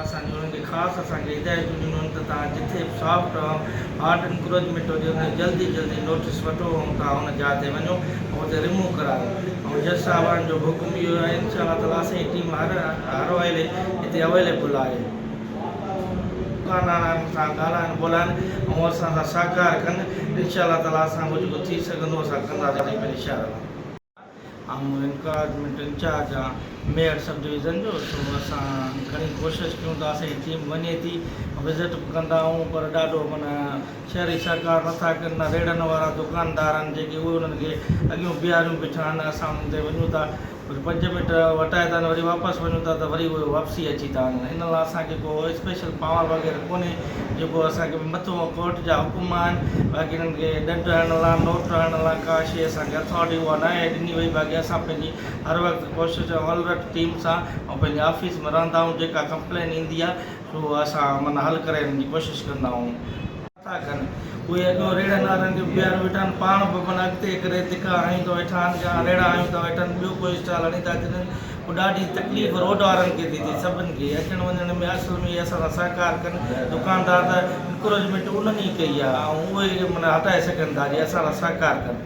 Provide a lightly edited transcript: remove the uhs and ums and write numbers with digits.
اسان جي انهن کي خاص اسان کي هدايتون ڏنيون آهن ته توهان جٿي به سافٽ ۽ هارڊ انڪروچمينٽ هجي ان جو جلدي جلدي نوٽيس وٺو ۽ توهان ان جاء تي وڃو ۽ اتي ريموو ڪرايو ۽ جج صاحبان جو به حڪم اهو آهي انشاء الله تعالي اسان جي ٽيم هر هر ويلي هتي اويليبل آهي. دڪاندارن سان ڳالهائن ٻولهائن ۽ اسان سان سهڪار ڪن انشاء الله تعالي اسان کان جيڪو ٿي سگهندو اسان ڪنداسين پنهنجي شهر لاء. آئون انڪارجمينٽ انچارج آهيان ميهڙ سب ڊويزن جو سو اسان گهڻي ڪوشش ڪيون ٿا اسان جي ٽيم وڃي ٿي وزٽ به ڪندا آهيون پر ڏاڍو معنيٰ شهري سهڪار نٿا ڪن نه ريڙهن وارا دڪاندار آهن جيڪي اهي انهن کي اڳيون بيهاريون بيٺا آهن اسان انهن تي وڃون ٿا وري پنج منٽ وٽائي ٿا وري واپس وڃون ٿا ته وري اهي واپسي اچي ٿا وڃن ان لاء اسان کي ڪو اسپيشل پاور وغيره ڪونهي جيڪو اسان کي مٿو ڪورٽ جا حڪم آهن باقي انهن کي ڏنڊ هڻڻ لاء نوٽ هڻڻ لاء ڪا شي اسان کي اٿارٽي اها ناهي ڏني وئي باقي اسان پنهنجي هر وقت ڪوشش ۽ الرٽ ٽيم سان ۽ پنهنجي آفيس ۾ رهندا آهيون جيڪا ڪمپلين ايندي آهي سو اسان معنيٰ حل ڪري انهن جي ڪوشش ڪندا آهيون. ٿا ڪن. اهي اڳيون ريڙهن وارن کي بيهاريو ويٺا آهن. پاڻ به من اڳتي ڪري ڌڪا هڻي ٿا ويٺا آهن يا ريڙها هڻيون ٿا ويٺا آهن. ٻيو ڪو اسٽال هڻي ٿا ڇڏن. پوء ڏاڍي تڪليف روڊ وارن کي ٿي ٿئي سڀن کي اچڻ وڃڻ ۾ اصل ۾ اهي اسان سان سهڪار ڪن. دڪاندار ته انڪروچمينٽ انهن ئي ڪئي آهي ۽ اهي معنيٰ هٽائي سگهن ٿا جي اسان سان سهڪار ڪن.